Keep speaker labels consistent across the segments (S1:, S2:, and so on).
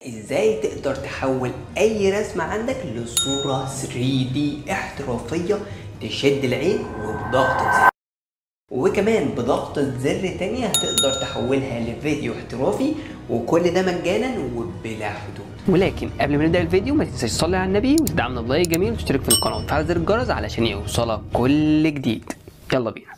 S1: ازاي تقدر تحول اي رسمة عندك لصورة 3D احترافية تشد العين وبضغطة زر، وكمان بضغطة زر تانية هتقدر تحولها لفيديو احترافي، وكل ده مجانا وبلا حدود. ولكن قبل ما نبدأ الفيديو ما تنساش تصلي على النبي وتدعمنا ب like جميل وتشترك في القناة وتفعل زر الجرس علشان يوصلك كل جديد. يلا بينا.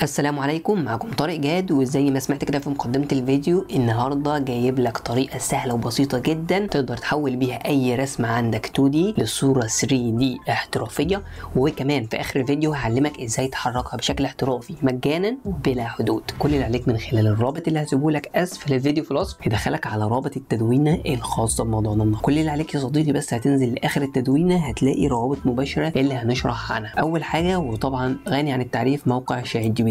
S1: السلام عليكم، معكم طارق جاد، وزي ما سمعت كده في مقدمة الفيديو النهاردة جايب لك طريقة سهلة وبسيطة جدا تقدر تحول بيها اي رسمة عندك 2D لصورة 3D احترافية، وكمان في اخر الفيديو هعلمك ازاي تحركها بشكل احترافي مجانا وبلا حدود. كل اللي عليك من خلال الرابط اللي هسيبه لك اسفل الفيديو في الوصف يدخلك على رابط التدوينة الخاصة بموضوعنا النهارده. كل اللي عليك يا صديقي بس هتنزل لاخر التدوينة هتلاقي روابط مباشرة اللي هنشرح عنها. اول حاجة وطبعا غني عن التعريف موقع ChatGPT،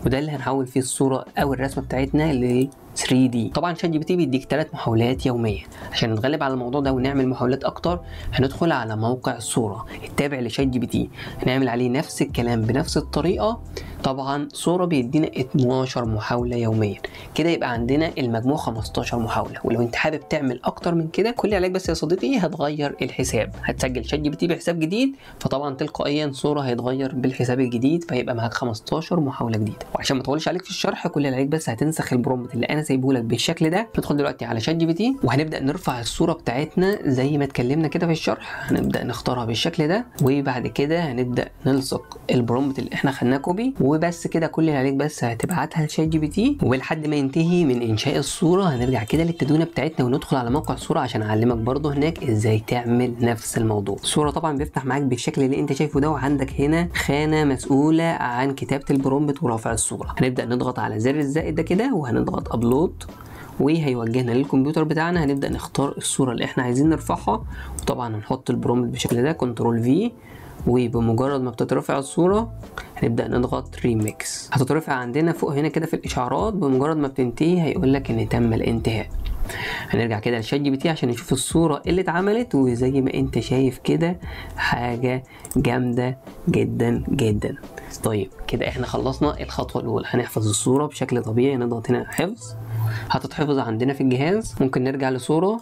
S1: وده اللي هنحول فيه الصورة او الرسمة بتاعتنا ل 3D. طبعا ChatGPT بيديك 3 محاولات يومية. عشان نتغلب على الموضوع ده ونعمل محاولات اكتر هندخل على موقع Sora التابع ل ChatGPT، هنعمل عليه نفس الكلام بنفس الطريقة. طبعا Sora بيدينا 12 محاولة يوميا، كده يبقى عندنا المجموع 15 محاولة. ولو انت حابب تعمل اكتر من كده كل اللي عليك بس يا صديقي هتغير الحساب، هتسجل ChatGPT بحساب جديد، فطبعا تلقائيا Sora هيتغير بالحساب الجديد، فيبقى معاك 15 محاولة جديدة. وعشان ما اطولش عليك في الشرح كل اللي عليك بس هتنسخ ال prompt اللي انا سايبهولك بالشكل ده. ندخل دلوقتي على ChatGPT وهنبدا نرفع الصورة بتاعتنا زي ما اتكلمنا كده في الشرح، هنبدا نختارها بالشكل ده، وبعد كده هنبدا نلصق ال prompt اللي احنا خدناه copy، وبس كده. كل اللي عليك بس هتبعتها ل ChatGPT، ولحد ما ينتهي من انشاء الصورة هنرجع كده للتدوينه بتاعتنا وندخل على موقع Sora عشان اعلمك برده هناك ازاي تعمل نفس الموضوع. الصورة طبعا بيفتح معاك بالشكل اللي انت شايفه ده، وعندك هنا خانه مسؤولة عن كتابه ال prompt ورفع الصورة. هنبدا نضغط على زر الزائد ده كده وهنضغط upload، وهيوجهنا للكمبيوتر بتاعنا. هنبدا نختار الصورة اللي احنا عايزين نرفعها، وطبعا هنحط ال prompt بالشكل ده control V، وبمجرد ما بتترفع الصورة هنبدا نضغط ريميكس. هتترفع عندنا فوق هنا كده في الاشعارات، بمجرد ما بتنتهي هيقول لك ان تم الانتهاء. هنرجع كده ل ChatGPT عشان نشوف الصورة اللي اتعملت، وزي ما انت شايف كده حاجة جامدة جدا جدا. طيب كده احنا خلصنا الخطوة الاولى، هنحفظ الصورة بشكل طبيعي. نضغط هنا حفظ، هتتحفظ عندنا في الجهاز. ممكن نرجع لصورة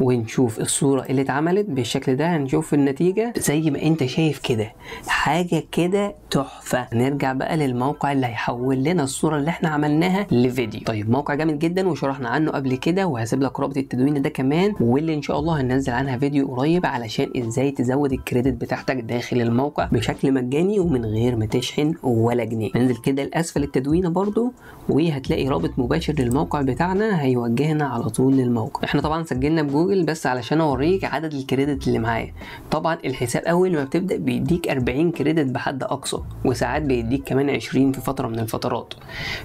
S1: ونشوف الصورة اللي اتعملت بالشكل ده، هنشوف النتيجة زي ما انت شايف كده، حاجة كده تحفة. نرجع بقى للموقع اللي هيحول لنا الصورة اللي احنا عملناها لفيديو. طيب موقع جامد جدا وشرحنا عنه قبل كده، وهسيب لك رابط التدوين ده كمان، واللي ان شاء الله هننزل عنها فيديو قريب علشان ازاي تزود ال credit بتاعتك داخل الموقع بشكل مجاني ومن غير ما تشحن ولا جنيه. ننزل كده لاسفل التدوين برضو وهتلاقي رابط مباشر للموقع بتاعنا هيوجهنا على طول للموقع. احنا طبعا سجلنا بجوجل بس علشان اوريك عدد ال credit اللي معايا. طبعا الحساب اول ما بتبدا بيديك 40 credit بحد اقصى، وساعات بيديك كمان 20 في فترة من الفترات.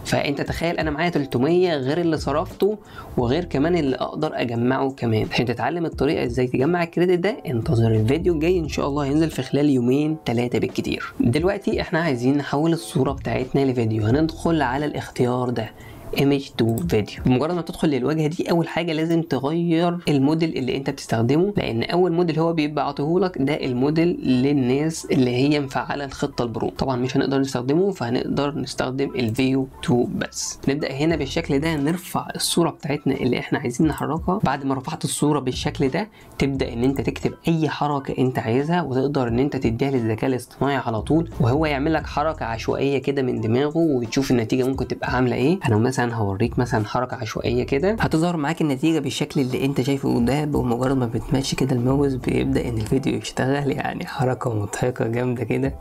S1: فانت تخيل انا معايا 300 غير اللي صرفته وغير كمان اللي اقدر اجمعه كمان. عشان تتعلم الطريقة ازاي تجمع ال credit ده انتظر الفيديو الجاي ان شاء الله هينزل في خلال يومين 3 بالكتير. دلوقتي احنا عايزين نحول الصورة بتاعتنا لفيديو، هندخل على الاختيار ده image to video. بمجرد ما تدخل للواجهة دي اول حاجة لازم تغير الموديل اللي انت بتستخدمه، لان اول موديل هو بيبقى عاطيهولك ده الموديل للناس اللي هي مفعله الخطة ال pro، طبعا مش هنقدر نستخدمه، فهنقدر نستخدم ال Veo 2 بس. نبدا هنا بالشكل ده نرفع الصورة بتاعتنا اللي احنا عايزين نحركها. بعد ما رفعت الصورة بالشكل ده تبدا ان انت تكتب اي حركة انت عايزها، وتقدر ان انت تديها للذكاء الاصطناعي على طول وهو يعمل لك حركة عشوائية كده من دماغه، وتشوف النتيجة ممكن تبقى عامله ايه. انا مثلا هوريك مثلا حركة عشوائية كده، هتظهر معاك النتيجة بالشكل اللي انت شايفه ده. بمجرد ما بتمشي كده الماوس بيبدا ان الفيديو يشتغل، يعني حركة مضحكة جامدة كده.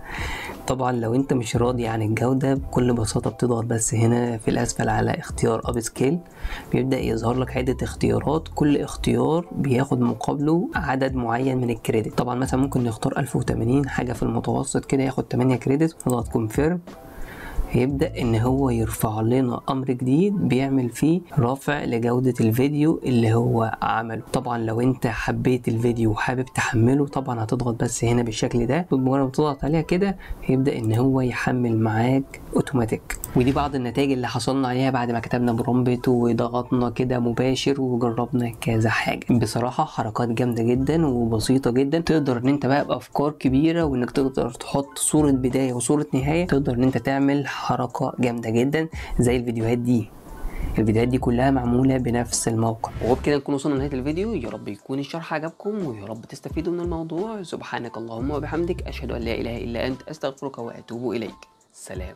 S1: طبعا لو انت مش راضي عن الجودة بكل بساطة بتضغط بس هنا في الاسفل على اختيار upscale، بيبدا يظهر لك عده اختيارات، كل اختيار بياخد مقابله عدد معين من ال credit. طبعا مثلا ممكن نختار 1080 حاجة في المتوسط كده ياخد 8 credit، نضغط confirm. هيبدأ ان هو يرفع لنا امر جديد بيعمل فيه رفع لجودة الفيديو اللي هو عمله. طبعا لو انت حبيت الفيديو وحابب تحمله طبعا هتضغط بس هنا بالشكل ده، بمجرد ما تضغط عليها كده هيبدأ ان هو يحمل معاك اوتوماتيك. ودي بعض النتائج اللي حصلنا عليها بعد ما كتبنا prompt وضغطنا كده مباشر وجربنا كذا حاجة. بصراحة حركات جامدة جدا وبسيطة جدا، تقدر ان انت بقى بافكار كبيرة، وانك تقدر تحط صورة بداية وصورة نهاية، تقدر ان انت تعمل حركة جامدة جدا زي الفيديوهات دي. الفيديوهات دي كلها معمولة بنفس الموقع. وبكده نكون وصلنا لنهاية الفيديو، يا رب يكون الشرح عجبكم ويا رب تستفيدوا من الموضوع. سبحانك اللهم وبحمدك، أشهد أن لا إله إلا أنت، أستغفرك وأتوب إليك. سلام.